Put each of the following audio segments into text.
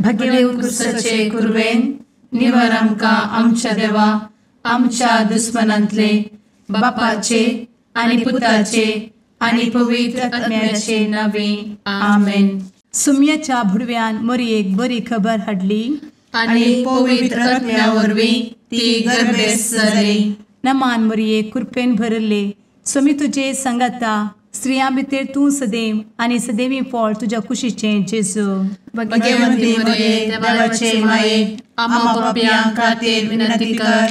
भगेव कुरवेन निवर आमकां आमच्या देवा आमच्या दुस्मनांतले बापाचे आनी पुताचे आनी पवित्र आत्म्याचे नावे आमेन. सुम्याच्या भुडव्यान मोरयेक बरी खबर हाडली आनी पवित्र आत्म्या वरवीं ती गर्भेस्त जाली. नमान मोरये, कृपेन भरले, स्वामी तुजे संगाता, स्त्रियां भितर तूं सदैव आनी सदैवी फळ तुज्या कुशीचें जेजू. भगवंती मोरये, देवाचे माये, आम्हा पापयां खातीर विनंती कर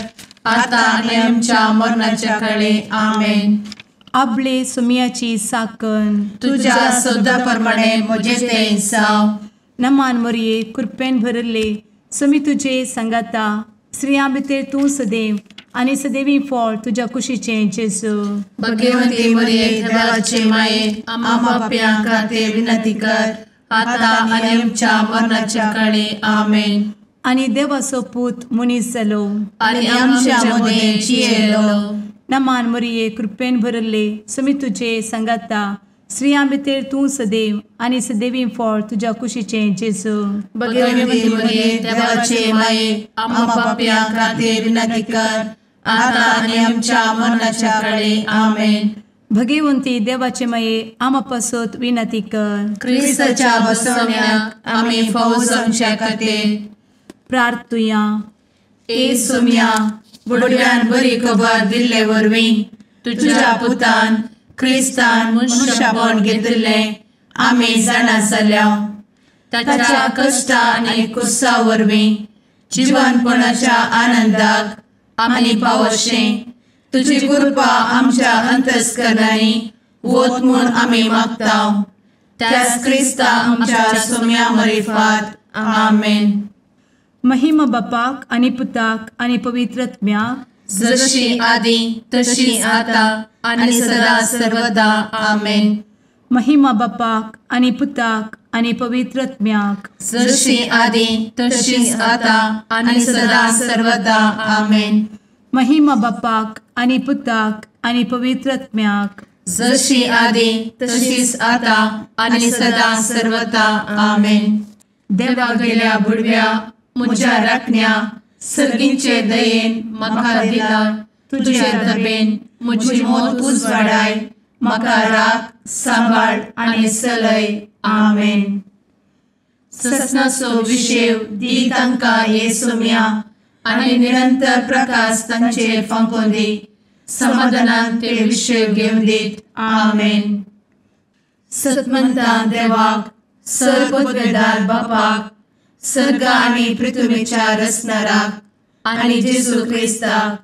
आता आनी आमच्या मरणाच्या काळे. आमेन. आपले सुम्याची साकन तुज्या सदा प्रमाणे म्हजें तें जावं. नमान मोरये, कृपेन भरले, स्वामी तुजे संगाता, स्त्रियां भितर तूं सदैव आनी सदैवी फळ तुज्या कुशीचें जेजू. भगवंती मोरये, देवाचे माये, आम्हा पापयां खातीर विनंती कर आता आनी आमच्या मरणाच्या काळे. आमेन. आनी देवाचो पूत मनीस जालो आनी आमच्या मदें जियेलो. नमान मोरये, कृपेन भरले, स्वामी तुजे संगाता, स्त्रियां भितर तूं सदैव आनी सदैवी फळ तुज्या कुशीचें जेजू. भगवंती मोरये, देवाचे माये, आम्हा पापयां खातीर विनंती कर आता आनी आमच्या मरणाच्या काळे. आमेन. भगवंती देवाचे माये, आम्हा पासत विनंती कर. क्रिस्ताच्या बसवण्याक आमी फावो जावच्या खातीर प्रार्थुया. ए सुम्या, बुडव्यान बरी खबर दिल्ले वरवीं तुज्या पुतान क्रिस्तान मनशापण घेतिल्लें आमी जाणा जाल्या. ताच्या कश्टा आनी कुसा वरवीं जिवनपणाच्या आनंदाक आमी पावशें तुजी कृपा आमच्या अंतस्करणांनी वत म्हूण आमी मागता. त्याच क्रिस्ता आमच्या सुम्या मरिफात. आमेन. महिमा बापाक आनी पुताक आनी पवित्र आत्म्याक, जशी आदी तशी आता आनी सदा सर्वदा. आमेन. महिमा बापाक आनी पुताक आनी पवित्र आत्म्याक, जशी आदी तशी आता आनी सदा सर्वदा. आमेन. महिमा बापाक आनी पुताक आनी पवित्र आत्म्याक, जशी आदी तशीच आता आनी सदा सर्वदा. आमेन. देवा गेल्या बुडव्या म्हज्या राखण्या सर्गींचे दयेन म्हाका दिला तुजे दबेन म्हजी मोत उजवाडाय, म्हाका राख सांबाळ आनी चलय. आमेन. ससनाचो विशेव दी तांकां हे सुम्या आनी निरंतर प्रकाश तांचेर फांकोवन दी, समाधानान ते विशेव घेवन दीत. आमेन. सतमंता देवाक, सर्वपदवेदार बापाक, सर्ग आनी पृथ्वीच्या रचणाराक आनी जेजू क्रिस्ताक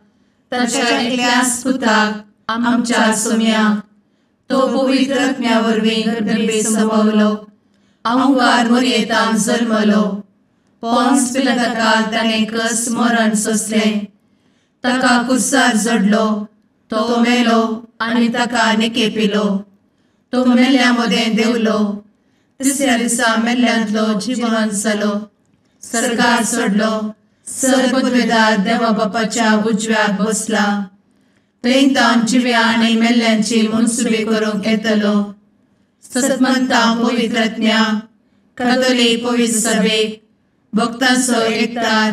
ताच्या एकल्याच पुताक आमच्या सुम्याक, तो पवित्र आत्म्या वरवीं गर्भे संभवलो, अहंकार मोरयेतान जल्मलो, पोन्स पिलाताकाल ताणें कस मरण सोंसलें, ताका कुर्सार जडलो, तो मेलो आनी ताका निकेपिलो, तो मेल्ल्या मदें देंवलो, तिसऱ्या दिसा मेल्ल्यांतलो जिवन जालो, सर्गार सोडलो, सर्वपदवेदार देवा बापाच्या उजव्याक बसला, थंय तावन जिव्या आनी मेल्ल्यांची मनसुबी करूंक येतलो. सतमंता पवित्र आत्म्या, कातोलीक पवित्र सभेक, भक्तांचो एकतार,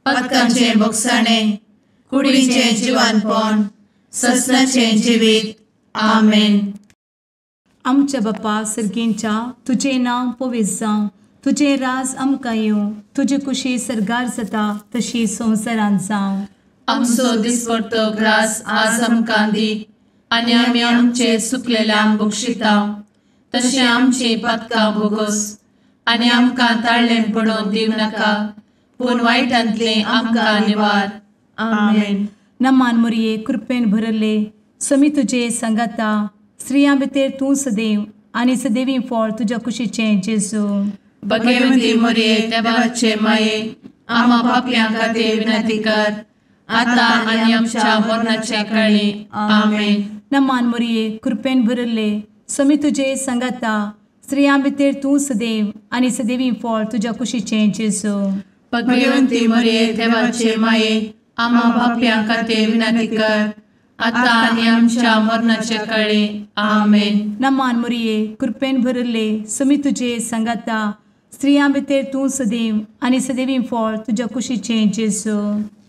पातकांचें भोगसाणें, कुडीचें जिवानपण, ससनाचें जिवीत. आमेन. आमच्या बापा सर्गींच्या, तुजें नांव पवित्र जावं, तुजें राज आमकां येवं, तुजी कुशी सर्गार जाता तशी संवसारांत जावं. आमचो दिसपडतो ग्रास आज आमकां दी आनी आमी आमचे सुकलेल्यांक बक्षिता तशें आमची पातकां भोगोस आनी आमकां ताळ्ळें पडोवन दिवं नाका, पूण वायटांतलें आमकां निवार. आमेन. नमान मोरये, कृपेन भरले, स्वामी तुजे संगाता, स्त्रियां भितर तूं सदैव आनी सदैवी फळ तुज्या कुशीचें जेजू. भगवंती मोरये, देवाचे माये, आम्हा पापयां खातीर विनंती कर आता आनी आमच्या मरणाच्या काळी. आमेन. नमान मोरये, कृपेन भरले, स्वामी तुजे संगाता, स्त्रियां भितर तूं सदैव आनी सदैवी फळ तुज्या कुशीचें जेजू. भगवंती मोरये, देवाचे माये, आम्हा पापयां खातीर विनंती कर आता आनी आमच्या मरणाच्या काळी. आमेन. नमान मोरये, कृपेन भरले, स्वामी तुजे संगाता, स्त्रियां भितर तूं सदैव आनी सदैवी फळ तुज्या कुशीचें जेजू.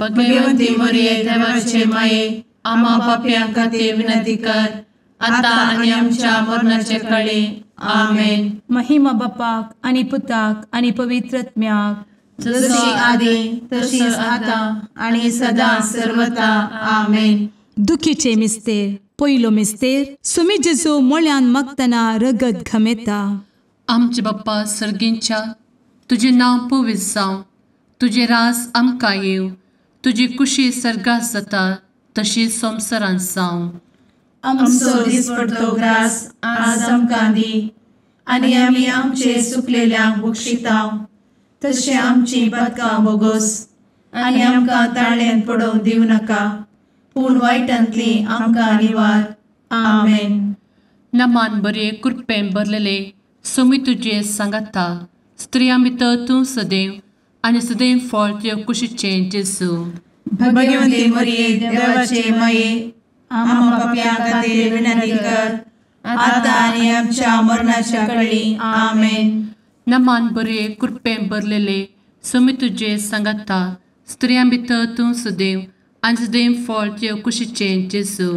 भगवंती मरिये देवाचे माये, आम्हा पापयां खातीर विनंती कर, आतां आनी आमच्या मरणाचे काळी. आमेन. महिमा बापाक आनी पुताक आनी पवित्र आत्म्याक, जशी आदी तशीच आतां आनी सदां सर्वता. आमेन. दुखीचे मिस्तेर. पयलो मिस्तेर, सुमी जेजू मोळ्यान मागतना रगत घमेता. आमचे बाप्पा सर्गींच्या, तुजें नांव पवित्र जावं, तुजें रास आमकां येवं, तुजी कुशी सर्गात जाता तशी संवसारांत जावं. आमचो दिसपडतो ग्रास आज आमकां दी, आनी आमी आमचे सुकलेल्यांक बक्षितांव, तशें आमची पातकां बोगोस, आनी आमकां ताळ्यांत पडोवंक दिवं नाका, पूण वायटांतली आमकां निवार. आमेन. नमान बरे कृपेन भरलेले सोमी तुजे सांगाता, स्त्रियां भितर तूं सदैव आनी सदैव फळ तुज्या कुशीचें जेजू. भगवंती मरिये देवाचे माये, आम्हा पापयां खातीर विनंती कर, आतां आनी आमच्या मरणाच्या काळी. आमेन. नमान बरे कृपेन भरलेले सोमी तुजे सांगाता, स्त्रियां भितर तूं सदैव आनी सदैव फळ तुज्या कुशीचें जेजू.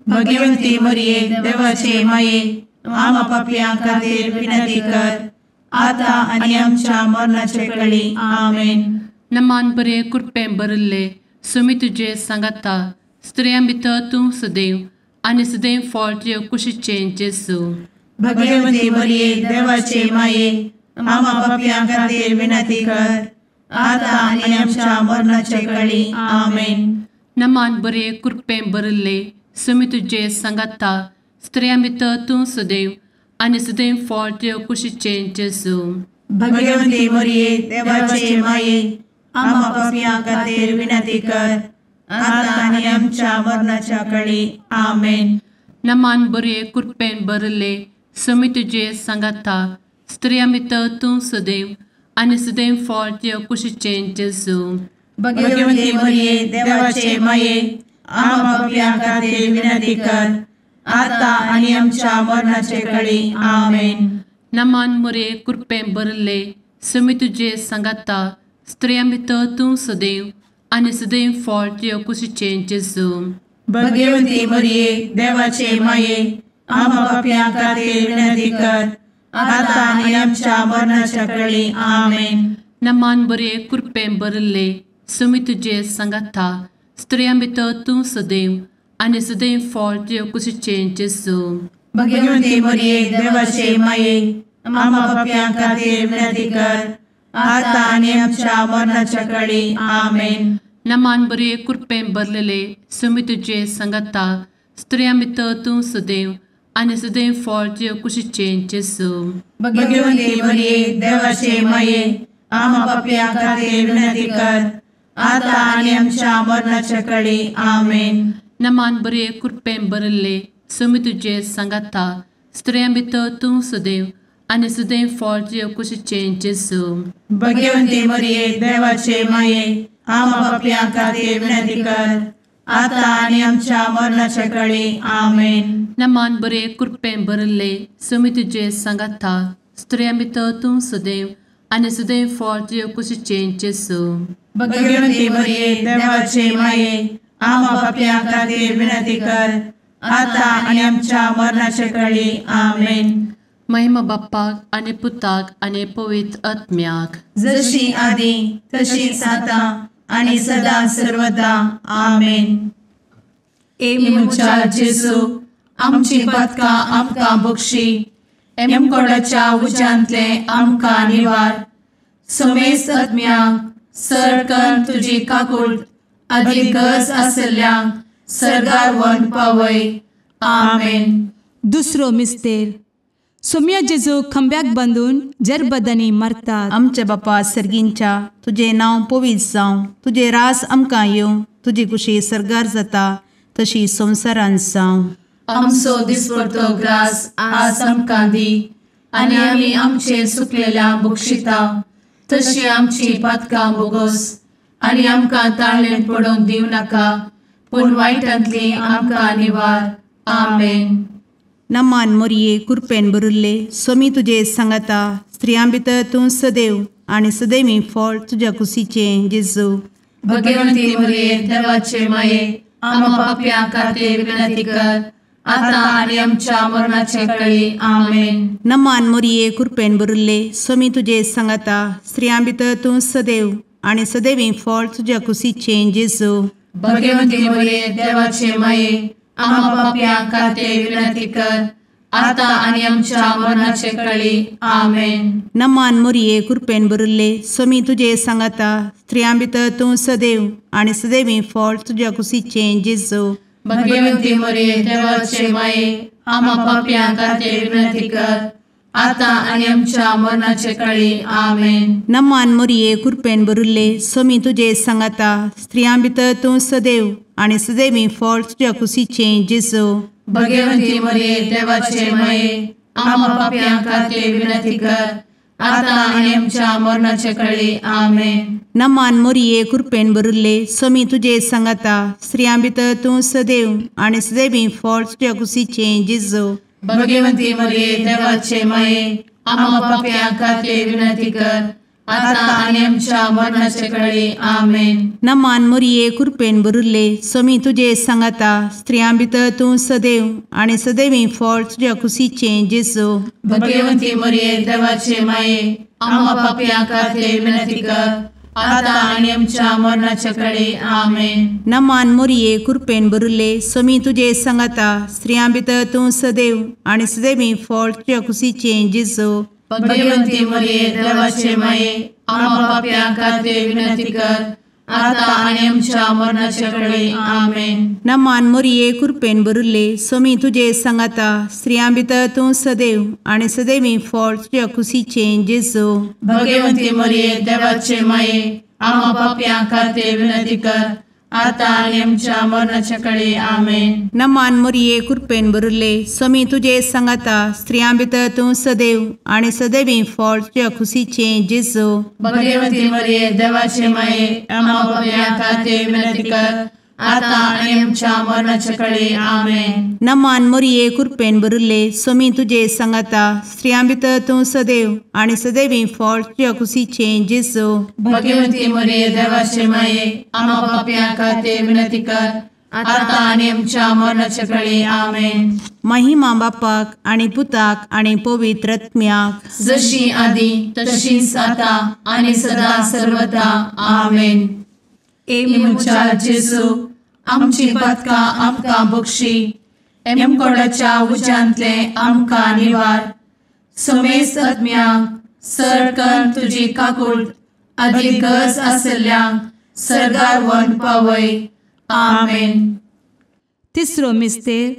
भगवंती मरिये देवाचे माये, आम्हा पापयां खातीर विनंती कर, आतां आनी आमच्या मरणाचे काळी. आमेन. नमान बरे कृपेन भरिल्ले सोमी तुजे सांगाता, स्त्रियां भितर तूं सदैव आनी सदैव फळ तुज्या कुशीचें जेजू. भगवंती मरिये देवाचे माये, आम्हा पापयां खातीर विनंती कर, आतां आनी आमच्या मरणाचे काळी. आमेन. नमान बरे कृपेन भरिल्ले सोमी तुजे सांगाता, स्त्रियां भितर तूं सदैव आनी सदैव फळ तुज्या कुशीचें जेजू. भगवंती मरिये देवाचे माये, आम्हा पापयां खातीर विनंती कर, आतां आनी आमच्या मरणाच्या काळी. आमेन. नमान बरे कृपेन भरिल्ले सोमी तुजे सांगाता, स्त्रियां भितर तूं सदैव आनी सदैव फळ तुज्या कुशीचें जेजू. भगवंती मरिये देवाचे माये, आम्हा पापयां खातीर विनंती कर, आतां आनी आमच्या मरणाचे काळी. आमेन. नमान मरिये कृपेन भरिल्ले सोमी तुजे सांगाता, स्त्रियां भितर तूं सदैव आनी सदैव फळ तुज्या कुशीचें जेजू. भगवंती मरिये देवाचे माये, आम्हा पापयां खातीर विनंती कर, आतां आनी आमच्या मरणाच्या काळी. आमेन. नमान बरे कृपेन भरिल्ले सोमी तुजे सांगाता, स्त्रियां भितर तूं सदैव आनी सदैव फळ तुज्या कुशीचें जेजू. भगवंती मरिये देवाचे माये, आम्हा पापयां खातीर विनंती कर, आतां आनी आमच्या मरणाच्या काळी. आमेन. नमान बरे कृपेन भरलेले सोमी तुजे सांगाता, स्त्रियां भितर तूं सदैव आनी सदैव फळ तुज्या कुशीचें जेजू. भगवंती मरिये देवाचे माये, आम्हा पापयां खातीर विनंती कर, आतां आनी आमच्या मरणाच्या काळी. आमेन. नमान बरे कृपेन भरिल्ले सोमी तुजे सांगाता, स्त्रियां भितर तूं सदैव आनी सदैव फळ तुज्या कुशीचें जेजू. भगवंती मरिये देवाचे माये, आम्हा पापयां खातीर विनंती कर, आतां आनी आमच्या मरणाच्या काळी. आमेन. नमान बरे कृपेन भरिल्ले सोमी तुजे सांगाता, स्त्रियां भितर तूं सदैव आनी सदैव फळ तुज्या कुशीचें जेजू. भगवंती मरिये देवाचे माये, आम्हा पापयां खातीर विनंती कर, आतां आनी आमच्या मरणाच्या काळी. आमेन. महिमा बाप्पाक आनी पुताक आनी पवित्र आत्म्याक, जशी आदी तशीच आतां आनी सदां सर्वदा. आमेन. ए म्हज्या जेजू, आमची पातकां आमकां बक्षी, एमकोडाच्या उज्यांतले आमकां निवार, समेस्त आत्म्यांक सरकन तुजी काकूट आदी गरज आसल्ल्यांक सर्गार व्हरून पावय. आमेन. दुसरो मिस्तेर, सोम्या जेजू खंब्याक बांदून जरबदांनी मारतात. आमच्या बापा सर्गींच्या, तुजें नांव पवित्र जावं, तुजें रास आमकां येवं, तुजी कुशी सर्गार जाता तशी संवसारांत जावं. आमचो दिसपडतो ग्रास आज आमकां दी, आनी आमी आमचे सुकलेल्या बक्षिता, तशी आमची पातकां बोगोस, आनी आमकां ताळ्ळें पडोवंक दिवं नाका, पूण वायटांतली आमकां निवार. आमेन. नमान मोरये कुरपेन भरिल्ले सोमी तुजे सांगाता स्त्रियां भितर तूं सदैव आनी सदैवी फळ तुज्या कुशीचें जेजू। भगवंती मोरये देवाचे माये आम्हा पाप्यां खातीर विनंती कर आता आनी आमच्या मरणाचे वेळी। आमेन। नमान मोरये कुरपेन भरिल्ले सोमी तुजे सांगाता स्त्रियां भितर तूं सदैव आनी सदैवी फळ तुज्या कुशीचें जेजू। भगवंती मोरये देवाचे माये आम्हा पाप्यां खातीर विनंती कर आता आनी आमच्या मरणाचे वेळी। आमेन। नमान मोरये कुरपेन भरिल्ले सोमी तुजे सांगाता स्त्रियां भितर तूं सदैव आनी सदैवी फळ तुज्या कुशीचें जेजू। भगवंती मोरये देवाचे माये आम्हा पाप्यां खातीर विनंती कर आता आनी आमच्या मरणाचे वेळी। आमेन। नमान मोरये कुरपेन भरिल्ले सोमी तुजे सांगाता स्त्रियां भितर तूं सदैव आनी सदैवी फळ तुज्या कुशीचें जेजू। भगवंती मोरये देवाचे माये आम्हा पाप्यां खातीर विनंती कर आता आनी आमच्या मरणाचे वेळी। आमेन। नमान मोरये कुरपेन भरिल्ले सोमी तुजे सांगाता स्त्रियां भितर तूं सदैव आनी सदैवी फळ तुज्या कुशीचें जेजू। भगवंती मोरये देवाचे माये आम्हा पाप्यां खातीर विनंती कर आता आनी आमच्या मरणाचे वेळी। आमेन। नमान मोरये कुरपेन भरिल्ले सोमी तुजे सांगाता स्त्रियां भितर तूं सदैव आनी सदैवी फळ तुज्या कुशीचें जेजू। भगवंती मोरये देवाचे माये आम्हा पाप्यां खातीर विनंती कर आता आनी आमच्या मरणाचे वेळी। आमेन। नमान मोरये कुरपेन भरिल्ले सोमी तुजे सांगाता स्त्रियां भितर तूं सदैव आनी सदैवी फळ तुज्या कुशीचें जेजू। भगवंती मोरये देवाचे माये आम्हा पाप्यां खातीर विनंती कर आता आनी आमच्या मरणाचे वेळी। आमेन। नमान मोरये कुरपेन भरिल्ले सोमी तुजे सांगाता स्त्रियां भितर तूं सदैव आनी सदैवी फळ तुज्या कुशीचें जेजू। भगवंती मोरये देवाचे माये आम्हा पाप्यां खातीर विनंती कर आता आनी आमच्या मरणाचे वेळी। आमेन। नमान मोरये कुरपेन भरिल्ले सोमी तुजे सांगाता स्त्रियां भितर तूं सदैव आनी सदैवी फळ तुज्या कुशीचें जेजू। भगवंती मोरये देवाचे माये आम्हा पाप्यां खातीर विनंती कर आता आनी आमच्या मरणाचे वेळी। आमेन। नमान मोरये कुरपेन भरिल्ले सोमी तुजे सांगाता स्त्रियां भितर तूं सदैव आनी सदैवी फळ तुज्या कुशीचें जेजू। भगवंती मोरये देवाचे माये आम्हा पाप्यां खातीर विनंती कर आता आनी आमच्या मरणाचे वेळी। आमेन। महिमा बापाक आनी पुताक आनी पवित्र आत्म्याक, जशी आदी तशीच आता आनी सदा सर्वदा। आमेन। ए म्हज्या जेजू आमची पातकां आमकां बक्षी, एमकोडाच्या उज्यांतले आमकां निवार, समेस्त आत्म्यांक सरकन तुजी काकूट आदी गरज आसल्ल्यांक सर्गार व्हरून पावय। आमेन। तिसरो मिस्तेर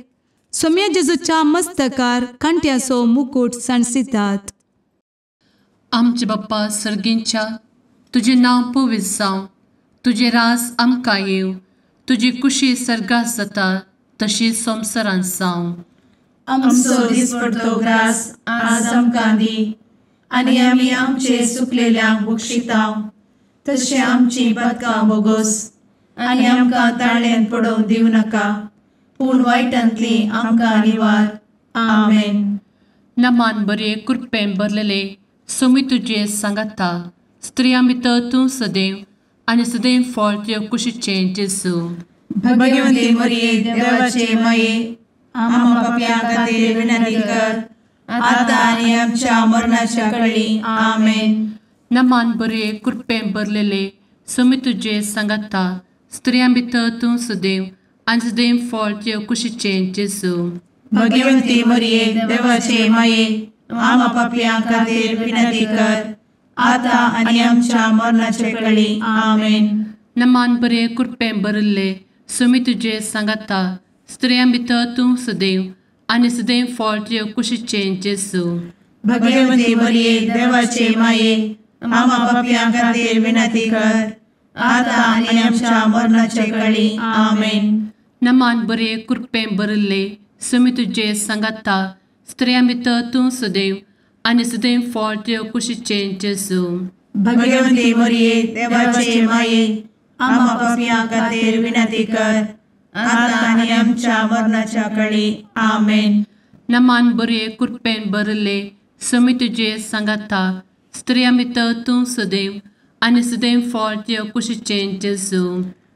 सोम्या जेजूच्या मस्तकार कांट्याचो मुकूट सांडसितात। आमचे बाप्पा सर्गींच्या तुजें नांव पवित्र जावं, तुजें रास आमकां येवं, तुजी कुशी सर्गात जाता तशी संवसारांत जावं। आमचो दिसपडतो ग्रास आज आमकां दी आनी आमी आमचे चुकलेल्यांक बक्षितांव तशें आमची पातकां बोगोस आनी आमकां ताळ्यांत पडोवंक दिवं नाका, पूण वायटांतली आमकां निवार। आमेन। नमान बरे कृपेन भरलेले सोमी तुजे सांगाता स्त्रियां भितर तूं सदैव आनी सदैव फळ तुज्या कुशीचें जेजू। भगवंती मोरये देवाचे माये आम्हा पाप्यां खातीर विनंती कर आता आनी आमच्या मरणाच्या वेळी। आमेन। नमान बरे कृपेन भरलेले सोमी तुजे सांगाता स्त्रियां भितर तूं सदैव आनी सदैव फळ तुज्या कुशीचें जेजू। भगवंती मोरये देवाचे माये आम्हा पाप्यां खातीर विनंती कर आता आनी आमच्या मरणाचे वेळी। आमेन। नमान बरे कृपेन भरिल्ले सोमी तुजे सांगाता स्त्रियां भितर तूं सदैव आनी सदैव फळ तुज्या कुशीचें जेजू। भगवंती मोरये देवाचे माये आम्हा पाप्यां खातीर विनंती कर आता आनी आमच्या मरणाचे वेळी। आमेन। नमान बरे कृपेन भरिल्ले सोमी तुजे सांगाता स्त्रियां भितर तूं सदैव आनी सदैव फळ तुज्या कुशीचें जेजू। भगवंती मोरये देवाचे माये आम्हा पाप्यां खातीर विनंती कर आता आनी आमच्या मरणाच्या वेळी। आमेन। नमान बरे कृपेन भरले समी तुजे सांगाता स्त्रियां भितर तूं सदैव आनी सदैव फळ तुज्या कुशीचें जेजू.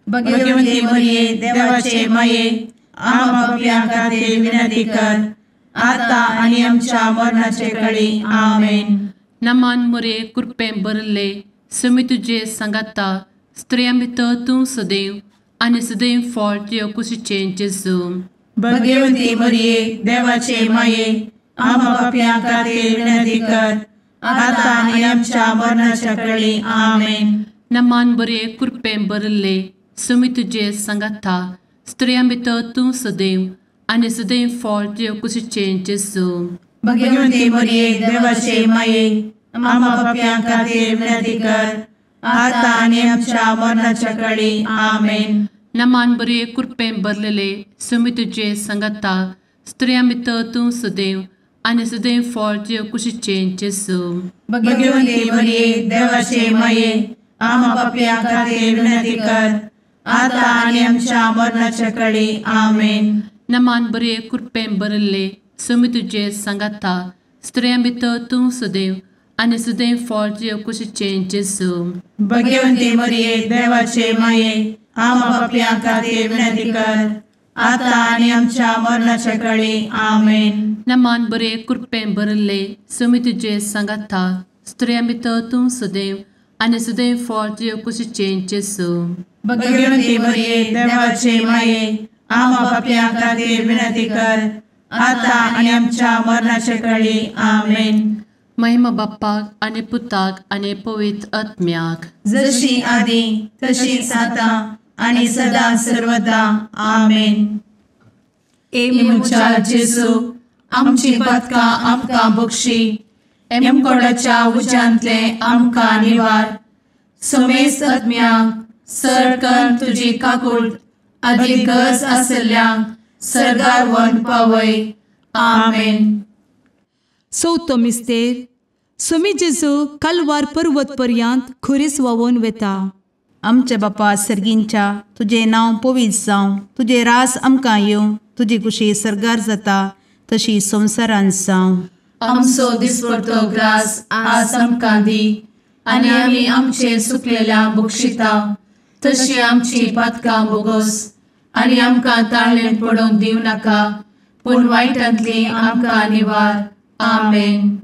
भगवती मरिये देवाचे माये आम्हा पाप्यां खातीर विनंती कर आता आनी आमच्या मरणाचे कळी. आमेन. नमान मरिये कृपेन भरले समी तुजे सांगाता स्त्रियां भितर तूं सदैव आनी सदैव फळ तुज्या कुशीचें जेजू. भगवती मरिये देवाचे माये आम्हा पाप्यां खातीर विनंती कर आता आनी आमच्या मरणाच्या कळी. आमेन. नमान बरे कृपेन भरले समी तुजे सांगाता स्त्रियां भितर तूं सदैव आनी सदैव फळ तुज्या कुशीचें जेजू. भगवती मरिये देवाचे माये आम्हा पाप्यां खातीर विनंती कर आता आनी आमच्या मरणाच्या कळी. आमेन. नमान बरे कृपेन भरलेले समी तुजे सांगाता स्त्रियां भितर तूं सदैव आनी सदैव फळ तुज्या कुशीचें जेजू. भगवती मरिये देवाचे माये आम्हा पाप्यां खातीर विनंती कर आता आनी आमच्या मरणाच्या कळी. आमेन. नमान बरे कृपेन भरले समी तुजे सांगाता स्त्रियां भितर तूं सदैव आनी सदैव फळ तुज्या कुशीचें जेजू. भगवती मरिये देवाचे माये आम्हा पाप्यां खातीर विनंती कर आता आनी आमच्या मरणाच्या कळी. आमेन. नमान बरे कृपेन भरले समी तुजे सांगाता स्त्रियां भितर तूं सदैव आनी सदैव फळ तुज्या कुशीचें जेजू. भगवती मरिये देवाचे माये आम्हा पाप्यां खातीर विनंती कर आता आनी आमच्या मरणाच्या कळी. आमेन. महिमा बाप्पाक आनी पुताक आनी पवित्र आत्म्याक, जशी आदी तशीच आता आनी सदा सर्वदा. आमेन. ए म्हज्या जेजू आमची पातकां आमकां बक्षी, एमकोडाच्या उज्यांतले आमकां निवार, समेस्त आत्म्यांक सरकन तुजी काकूट आदी गरज आसल्ल्यांक सर्गार व्हरून पावय. आमेन. चवथो मिस्तेर सुमी जेजू कालवार पर्वत पर्यंत खुरीस व्हांवून वेता. आमच्या बापा सर्गींच्या तुजें नांव पवित्र जावं, तुजें राज आमकां येवं, तुजी कुशी सर्गार जाता तशी संवसारांत जावं. आमचो दिसपडतो ग्रास आज आमकां दी आनी आमी आमचे सुकलेल्या बक्षिता तशी आमची पातकां बोगोस आनी आमकां ताळेन पडोवंक दिवं नाका पूण वायटांतली आमकां निवार. आमेन.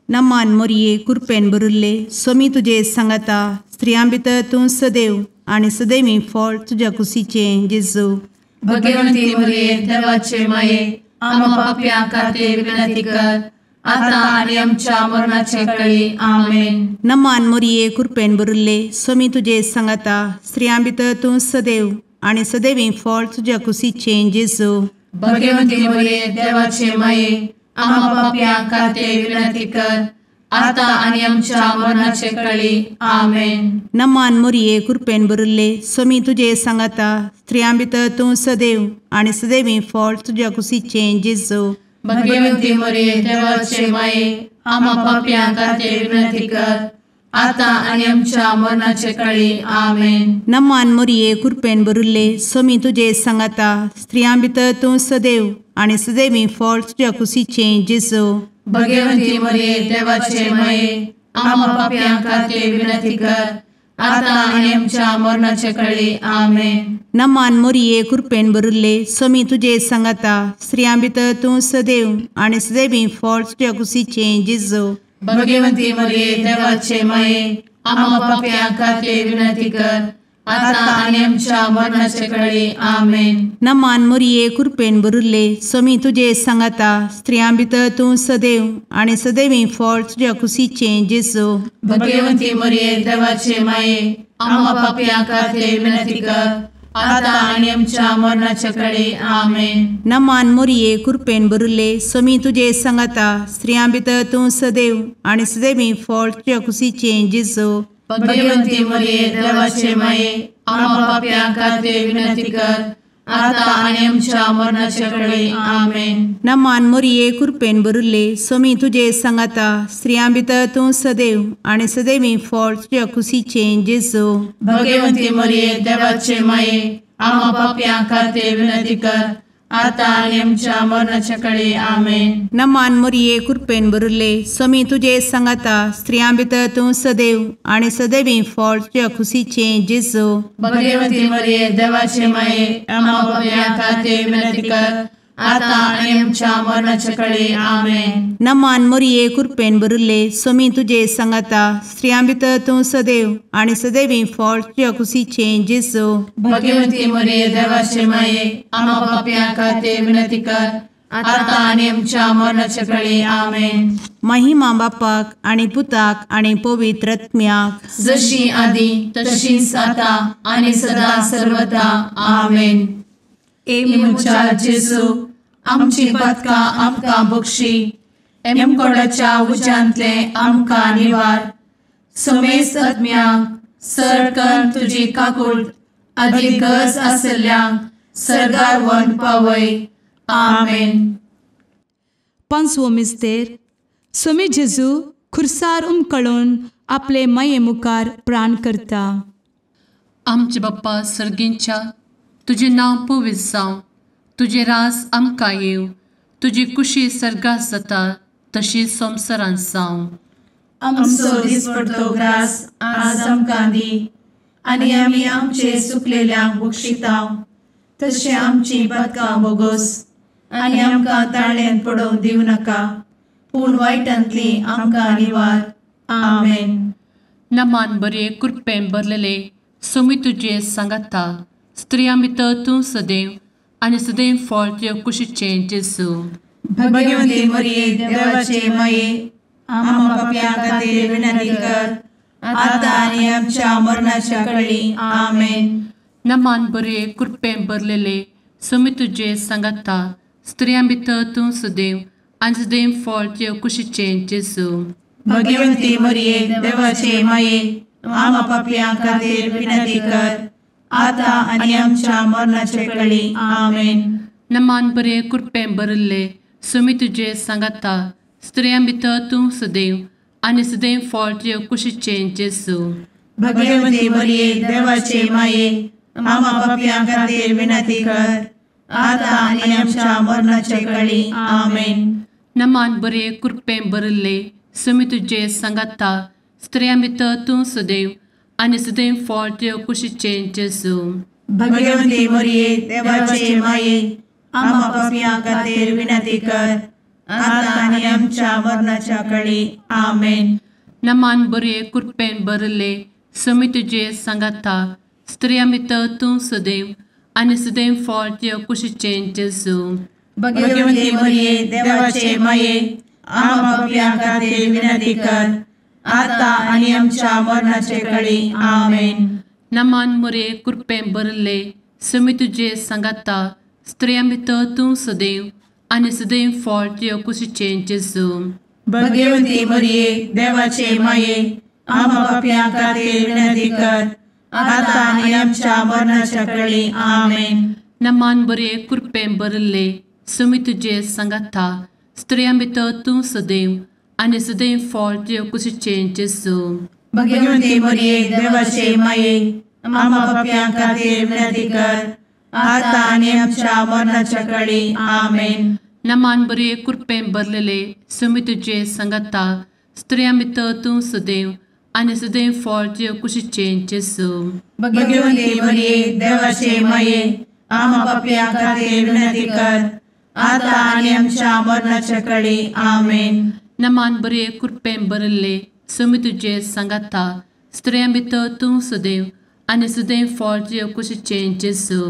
नमान मोरये कृपेन भरिल्ले स्वामी तुजे सांगाता स्त्रियां भितर तूं सदैव आनी सदैवी फळ तुज्या कुशीचें जेजू. भगवंती मोरये देवाचे माये आम्हा पाप्यां खातीर विनंती कर आता आनी आमच्या मरणाचे कळी. आमेन. नमान मोरये कृपेन भरिल्ले स्वामी तुजे सांगाता स्त्रियां भितर तूं सदैव आनी सदैवी फळ तुज्या कुशीचें जेजू. भगवंती मोरये देवाचे माये आम्हा पाप्यां खातीर विनंती कर आता आनी आमच्या मरणाचे कळी. आमेन. नमान मोरये कृपेन भरिल्ले स्वामी तुजे सांगाता स्त्रियां भितर तूं सदैव आनी सदैवी फळ तुज्या कुशीचें जेजू. भगवंती मोरये देवाचे माये आम्हा पाप्यां खातीर विनंती कर आता आनी आमच्या मरणाचे कळी. आमेन. नमान मोरये कृपेन भरिल्ले स्वामी तुजे सांगाता स्त्रियां भितर तूं सदैव आनी सदैवी फळ तुज्या कुशीचें जेजू. भगवंती मोरये देवाचे माये आम्हा पाप्यां खातीर विनंती कर आता आनी आमच्या मरणाचे कळी. आमेन. नमान मोरये कृपेन भरिल्ले स्वामी तुजे सांगाता स्त्रियां भितर तूं सदैव आनी सदैवी फळ तुज्या कुशीचें जेजू. भगवंती मोरये देवाचे माये आम्हा पाप्यां खातीर विनंती कर आता आनी आमच्या मरणाचे कळी. आमेन. नमान मोरये कृपेन भरिल्ले स्वामी तुजे सांगाता स्त्रियां भितर तूं सदैव आनी सदैवी फळ तुज्या कुशीचें जेजू. भगवंती मोरये देवाचे माये आम्हा पाप्यां खातीर विनंती कर आता आनी आमच्या मरणाचे कळी. आमेन. नमान मोरये कृपेन भरिल्ले स्वामी तुजे सांगाता स्त्रियां भितर तूं सदैव आनी सदैवी फळ तुज्या कुशीचें जेजू. भगवंती मोरये देवाचे माये आम्हा पाप्यां खातीर विनंती कर आता आनी आमच्या मरणाचे कळी. आमेन. नमान मोरये कृपेन भरिल्ले स्वामी तुजे सांगाता स्त्रियां भितर तूं सदैव आनी सदैवी फळ तुज्या कुशीचें जेजू. भगवंती मोरये देवाचे माये आम्हा पाप्यां खातीर विनंती कर आतां आनी आमच्या मरणाच्या कळे. आमेन. नमान मोरये कृपेन भरिल्ले, स्वामी तुजे सांगाता, स्त्रियां भितर तूं सदैव आनी सदैवी फळ तुज्या खुशीचें जेजू. भगवती मरिये देवाचे माये, आम्हा पाप्यां खातीर विनंती कर, आतां आनी आमच्या मरणाच्या कळे. आमेन. नमान मोरये कृपेन भरिल्ले, स्वामी तुजे सांगाता, स्त्रियां भितर तूं सदैव आनी सदैवी फळ तुज्या खुशीचें जेजू. भगवती मरिये देवाचे माये, आम्हा पाप्यां खातीर विनंती कर, आतां आनी आमच्या मरणाच्या कळे. आमेन. महिमा बापाक आनी पुताक आनी पवित्र आत्म्याक, जशी आदी तशीच आतां आनी सदा सर्वदा. आमेन. ए म्हज्या जेजू, आमची पातकां आमकां बक्षी, एमकोडाच्या उज्यांतले आमकां निवार, समेस्त आत्म्यांक सरकन तुजी काकूट आदी गरज आशिल्ल्यांक सर्गार व्हरून पावय. आमेन. पांचवो मिस्तेर. स्वामी जेजू खुर्सार उमकळून आपले माये मुखार प्राण करता. आमचे बाप्पा सर्गींच्या, तुजें नांव पवित्र जावं, तुजें राज आमकां येवं, तुजी कुशी सर्गात जाता तशी संवसारांत जावं. आमचो दिसपडतो ग्रास आज आमकां दी, आनी आमी आमचे चुकलेल्यांक बक्षिता तशें आमची पातकां बोगोस, आनी आमकां ताळ्यांत पडोवंक दिवं नाका, पूण वायटांतली आमकां निवार. आमेन. नमान बरे कृपेन भरलेले, स्वामी तुजे सांगाता, स्त्रियां भितर तूं सदैव आनी सदैव फळ तुज्या कुशीचें जेजू. भगवती मरिये देवाचे माये, आम्हा पाप्यां खातीर विनंती कर, आतां आनी आमच्या मरणाच्या कळी. आमेन. नमान बरे कृपेन भरलेले, स्वामी तुजे सांगाता, स्त्रियां भितर तूं सदैव आनी सदैव फळ तुज्या कुशीचें जेजू. भगवती मरिये देवाचे माये, आम्हा पाप्यां खातीर विनंती कर, आतां आनी आमच्या मरणाच्या कळी. आमेन. नमान बरे कृपेन भरिल्ले, स्वामी तुजे सांगाता, स्त्रियां भितर तूं सदैव आनी सदैव फळ तुज्या कुशीचें जेजू. भगवती मरिये देवाचे माये, आम्हा पाप्यां खातीर विनंती कर, आतां आनी आमच्या मरणाच्या कळी. आमेन. नमान बरे कृपेन भरिल्ले, स्वामी तुजे सांगाता, स्त्रियां भितर तूं सदैव आनी सदैव फळ तुज्या कुशीचें जेजू. भगवती मरिये देवाचे माये, आम्हा पाप्यां खातीर विनंती कर, आतां आनी आमच्या मरणाच्या कळी. आमेन. नमान बरे कृपेन भरिल्ले, स्वामी तुजे सांगाता, स्त्रियां भितर तूं सदैव आनी सदैव फळ तुज्या कुशीचें जेजू. भगवती मरिये देवाचे माये, आम्हा पाप्यां खातीर विनंती कर, आतां आनी आमच्या मरणाचे कळी. आमेन. नमान मरिये कृपेन भरिल्ले, स्वामी तुजे सांगाता, स्त्रियां भितर तूं सदैव आनी सदैव फळ तुज्या कुशीचें जेजू. भगवती मरिये देवाचे माये, आम्हा पाप्यां खातीर विनंती कर, आतां आनी आमच्या मरणाच्या कळी. आमेन. नमान बरे कृपेन भरिल्ले, स्वामी तुजे सांगाता, स्त्रियां भितर तूं सदैव आनी सदैव फळ तुज्या कुशीचें जेजू. भगवती मरिये देवाचे माये, आम्हा पाप्यां खातीर विनंती कर, आतां आनी आमच्या मरणाच्या कळी. आमेन. नमान बरे कृपेन भरलेले, स्वामी तुजे सांगाता, स्त्रियां भितर तूं सदैव आनी सदैव फळ तुज्या कुशीचें जेजू. भगवती मरिये देवाचे माये, आम्हा पाप्यां खातीर विनंती कर, आतां आनी आमच्या मरणाच्या कळी. आमेन. नमान बरे कृपेन भरिल्ले, स्वामी तुजे सांगाता, स्त्रियां भितर तूं सदैव आनी सदैव फळ तुज्या कुशीचें जेजू.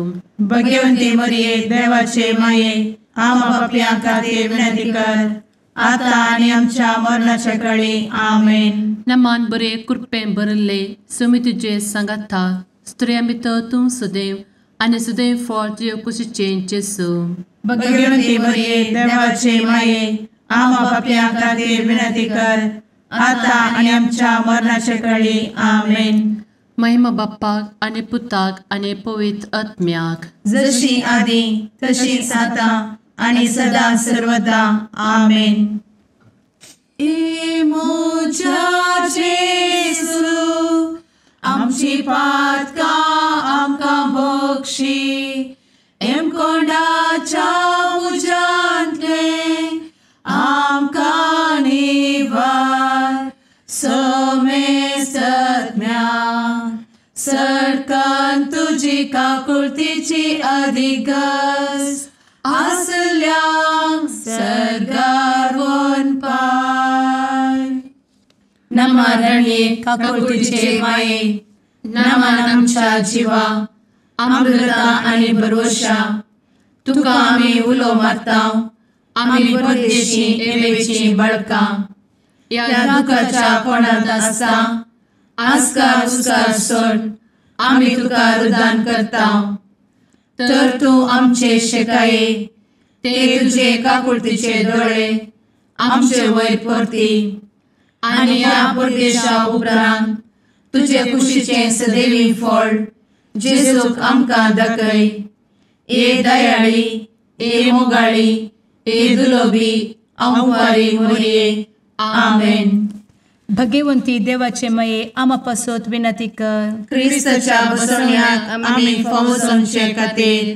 भगवती मरिये देवाचे माये, आम्हा पाप्यां खातीर विनंती कर, आतां आनी आमच्या मरणाच्या कळी. आमेन. नमान बरे कृपेन भरिल्ले, स्वामी तुजे सांगाता, स्त्रियां भितर तूं सदैव आनी सदैव फळ तुज्या कुशीचें जेजू. भगवती मरिये देवाचे माये, आम्हा पाप्यां खातीर विनंती कर, आतां आनी आमच्या मरणाच्या कळी. आमेन. महिमा बाप्पाक आनी पुताक आनी पवित्र आत्म्याक, जशी आदी तशीच आतां आनी सदा सर्वदा. आमेन. ए म्हज्या जेजू, आमची पातकां आमकां बक्षी, एमकोंडाच्या तुजी काकुळतीची अधिगस आसल्यांक सर्गार वनपाय. नमा रणये काकुळतीचे माये, नमन आमच्या जिवा, अमृता आनी भरवशा, तुका आमी उलो मारता, आमी परदेशी एवेची बळकां, ह्या दुखाच्या कोणांत आसता आस्कार उस्कार सोड आमी तुका रुदान करता. तर तूं आमचे शेकाये, ते तुजे काकुळतीचे दोळे आमचे वयर परती आनी ह्या परदेशा उपरांत तुजे कुशीचें सदैवी फळ जेजूक आमकां दाखय. ए दयाळी, ए मोगाळी, ए दुलोबी अंवारी मोरये. आमेन. भगवंती देवाचे मये आमा पासत विनंती कर. क्रिस्ताच्या बसवण्याक आमी फावो जावचे खातीर.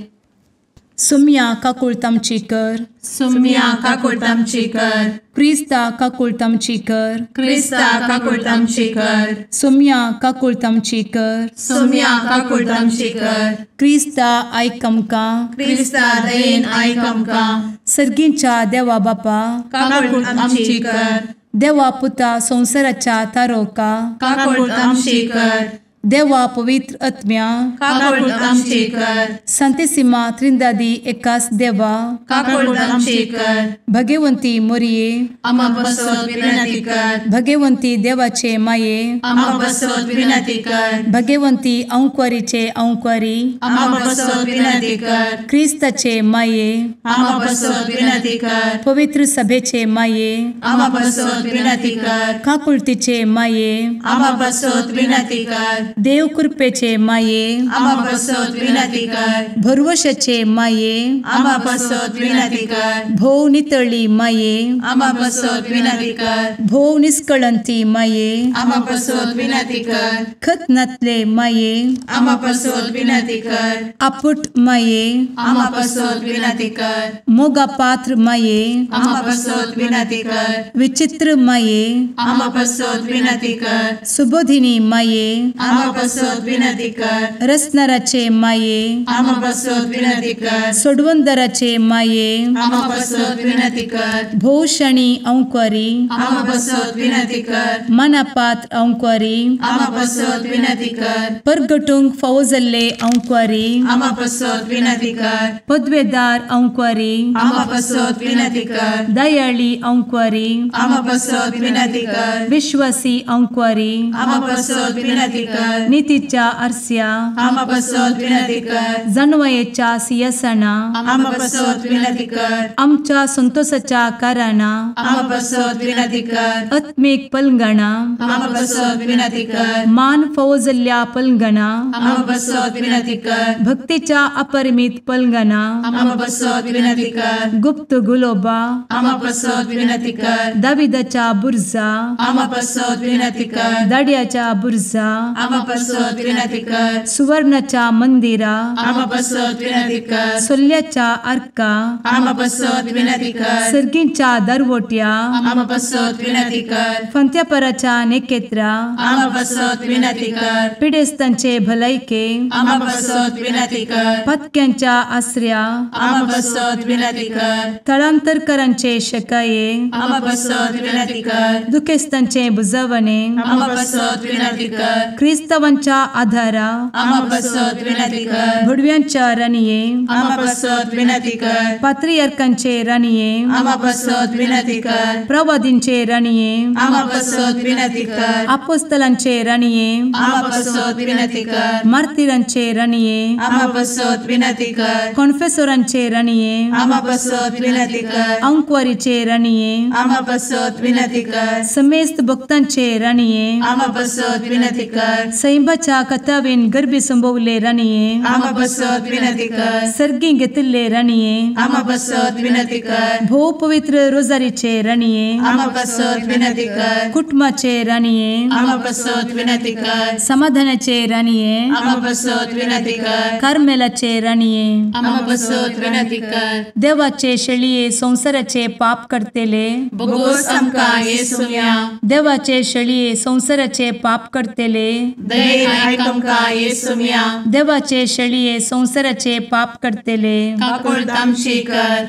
सुम्या काकुळतामची कर. सुम्या काकुळतामची कर. क्रिस्ता काकुळतामची कर. क्रिस्ता काकुळतामची कर. सुम्या काकुळतामची कर. सुम्या काकुळतामची कर. क्रिस्ता आयक आमकां. क्रिस्ता दयेन आयक आमकां. सर्गींच्या देवा बापा काकुळतामची कर. देवा पुता संवसाराच्या तारोका काकुळतामची कर. देवा पवित्र आत्म्या काकुळतामची कर. संतेसिमा त्रिंदादी एकास देवा काकुळतामची कर. भगवंती मोरये आमा पासत विनंती कर. भगवंती देवाचे माये आमा पासत विनंती कर. भगवंती अंकुरीचे अंकुरी आमा पासत विनंती कर. क्रिस्ताचे माये आमा पासत विनंती कर. पवित्र सभेचे माये आमा पासत विनंती कर. काकुळतीचे माये आमा पासत विनंती कर. देव कृपेचे माये आमा पासत विनंती कर. भरवशाचे माये आमा पासत विनंती कर. भोव नितळी माये आमा पासत विनंती कर. भोव निष्कळंती माये आमा पासत विनंती कर. खत नातले माये आमा पासत विनंती कर. आपुट माये आमा पासत विनंती कर. मोगा पात्र माये आमा पासत विनंती कर. विचित्र माये आमा पासत विनंती कर. सुबोधिनी माये आमा पासत विनंती कर. रसनाराचे माये आमा पासत विनंती कर. सोडवंदराचे माये आमा पासत विनंती कर. भोवशणी अंकुरी आमा पासत विनंती कर. मनापात्र अंकुरी आमा पासत विनंती कर. परगटूंक फावो जाल्ले अंकुरी आमा पासत विनंती कर. पदवेदार अंकुरी आमा पासत विनंती कर. दयाळी अंकुरी आमा पासत विनंती कर. विश्वासी अंकुरी आमा पासत विनंती कर. नितीच्या आरस्या आमा पासत विनंती कर. जानवयेच्या सिंहासना आमा पासत विनंती कर. आमच्या संतोषाच्या कारणा आमा पासत विनंती कर. आत्मीक पलंगणा आमा पासत विनंती कर. मान फावो जाल्ल्या पलंगणा आमा पासत विनंती कर. भक्तीच्या अपरिमित पलंगणा आमा पासत विनंती कर. गुप्त गुलोबा आमा पासत विनंती कर. दाविदाच्या बुर्जा आमा पासत विनंती कर. दाड्याच्या बुर्जा आमा पासत विनंती कर. सुवर्णाच्या मंदिरा आमा पासत विनंती कर. सोल्ल्याच्या आर्का आमा पासत विनंती कर. सर्गींच्या दरवट्या आमा पासत विनंती कर. फंत्यापराच्या नेकेत्रा आमा पासत विनंती कर. पिडेस्तांचे भलायके आमा पासत विनंती कर. पत्क्यांच्या आसऱ्या आमा पासत विनंती कर. थळांतरकरांचे शकाये आमा पासत विनंती कर. दुखेस्तांचे बुजवणे आमा पासत विनंती कर. क्रिस्तावांच्या आधारा आमा पासत विनंती कर. भुडव्यांच्या राणये आमा पासत विनंती कर. पात्रियार्कांचे राणये आमा पासत विनंती कर. प्रवादींचे राणये आमा पासत विनंती कर. आपोस्तलांचे राणये आमा पासत विनंती कर. मार्तिरांचे राणये आमा पासत विनंती कर. कॉन्फेसोरांचे राणये आमा पासत विनंती कर. अंकुवारीचे राणये आमा पासत विनंती कर. समेस्त भक्तांचे राणये आमा पासत विनंती कर. सैंबाच्या कथावेन गर्भी संभवले राणये आमा पासत विनंती कर. सर्गी घेतिल्ले राणये आमा पासत विनंती कर. भोव पवित्र रोजारीचे राणये आमा पासत विनंती कर. कुटुंबाचे राणये आमा पासत विनंती कर. समाधानाचे राणये आमा पासत विनंती कर. कार्मेलाचे राणये आमा पासत विनंती कर. देवाचे शेळये संवसाराचे पाप करतेले बोगोस आमकां येसुम्या देवाचे शेळये संवसाराचे पाप करतेले दयेन आयक आमकां येसुम्या. देवाचे शेळये संवसाराचे पाप करतले काकुळट आमची कर.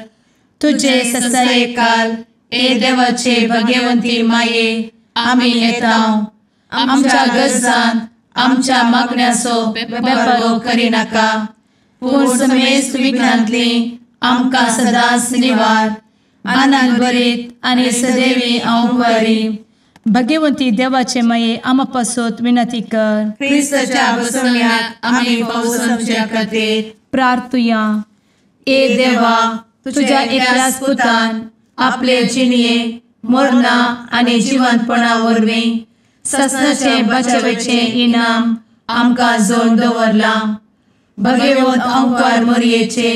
तुजे ससायेकाल ए देवाचे भगवंती माये आमी येता आमच्या गरजान आमच्या मागण्याचो बेपर्वो करिनाका पूण समेस्त विघ्नांतली आमकां सदांच निवार. आनंद भरीत आनी सदैवी अंवकारी. भगवंती देवाचे माये आमा पासत विनंती कर. क्रिस्ताच्या बसवण्याक आमी पावस आमच्या खातीर प्रार्थुया. ए देवा तुझ्या एकल्याच पुतान आपले जिणये मरणा आनी जिवंतपणा वरवीं ससनाचें बचावेचें इनाम आमकां जोड दवरलां. भगवंत अंकार मोरयेचे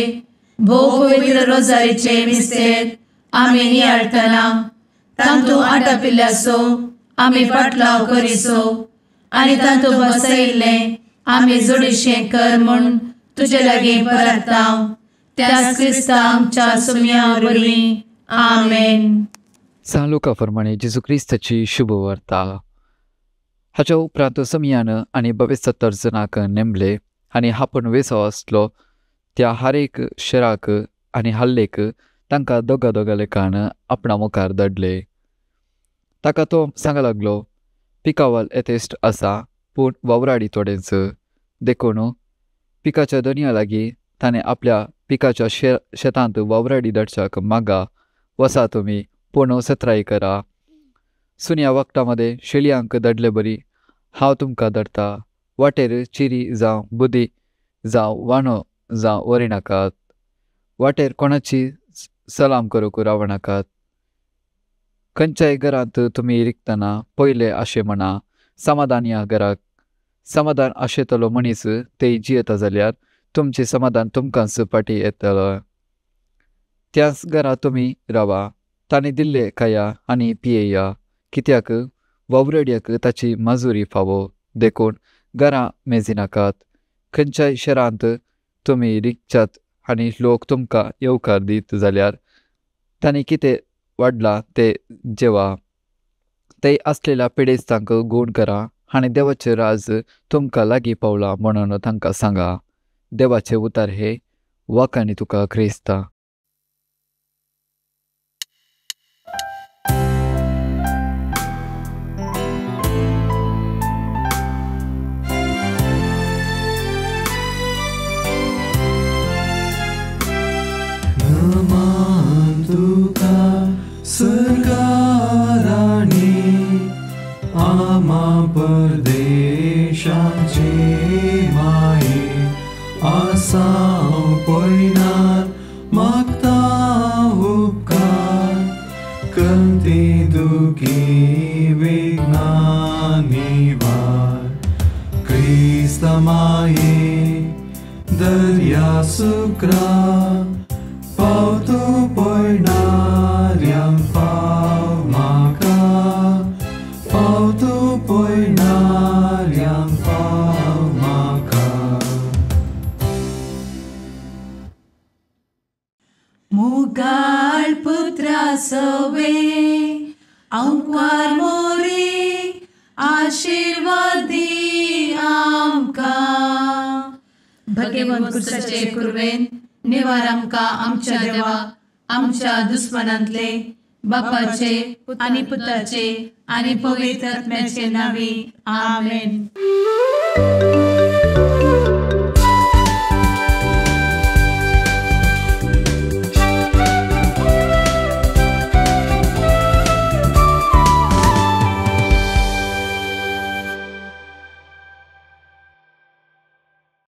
भोव पवित्र रोजारीचे मिस्तेर आमी नियाळटना तांतू आटापिल्ल्याचो आमी पाटलाव करिसो आनी तांतू बसयिल्लें आमी जोडीशें कर म्हूण तुजे लागीं परता त्याच क्रिस्ता आमच्या सुम्या वरवीं. आमेन. सान लुका प्रमाणे जेजू क्रिस्ताची शुभवार्ता. हाच्या उपरांत समयान आनी 72 जणांक नेमले आनी आपूण वेसो आसलो त्या हर एक शराक आनी हल्लेक तांकां दोगा दोगा लेखान आपणा मुखार धाडले. ताका तो सांगा लागलो, पिकावल येतेश्ट आसा पूण वावराडी थोडेंच. देखून पिकाच्या दोनया लागीं ताणें आपल्या पिकाच्या शेतांत वावराडी धाडच्याक मागा. वसा तुमी पूण सत्राय करा. सुन्या वखदां मदें शेळयांक धाडले बरी हांव तुमकां धाडटा. वाटेर चिरी जावं बुदी जावं वाणो जावं व्हरिनाकात. वाटेर कोणाची सलाम करूंक रावनाकात. खंयच्याय घरांत तुमी रिगतना पयलें अशें म्हणा, समाधान ह्या घराक. समाधान आशेतलो मनीस ते जियेता जाल्यार तुमचें समाधान तुमकांच फाटीं येतलो. त्याच घरा तुमी रावा, ताणें दिल्लें खाया आनी पियेया, कित्याक वावरड्याक ताची माजुरी फावो. देखून घरां मेजिनाकात. खंयच्याय शहरांत तुमी रिगच्यात आनी लोक तुमकां येवकार दीत जाल्यार तांणी कितें वाडलां तें जेवा. ते आसलेल्या पिडेस्तांक गूण करा आनी देवाचें राज तुमकां लागीं पावलां म्हणून तांकां सांगा. देवाचें उतार हे वाकांनी तुका क्रिस्ता. सरकाराणी आमा परदेशाचे माये आसाव पयनार मागता उपकार कंती दुखी विघ्ना निवार. क्रिस्त माये दर्या सुक्रा पावतो पयणाऱ्यांक पाव म्हाका, पावतो पयणाऱ्यांक पाव म्हाका. मुगाळ पुत्रा सवे अंकार मोरे आशिर्वादी आमकां. भगवंत कुर्साचे कुर्वेन निवार आमकां आमच्या देवा आमच्या दुस्मनांतले बापाचे आनी पुताचे आनी पवित्र आत्म्याचे नांवी. आमेन.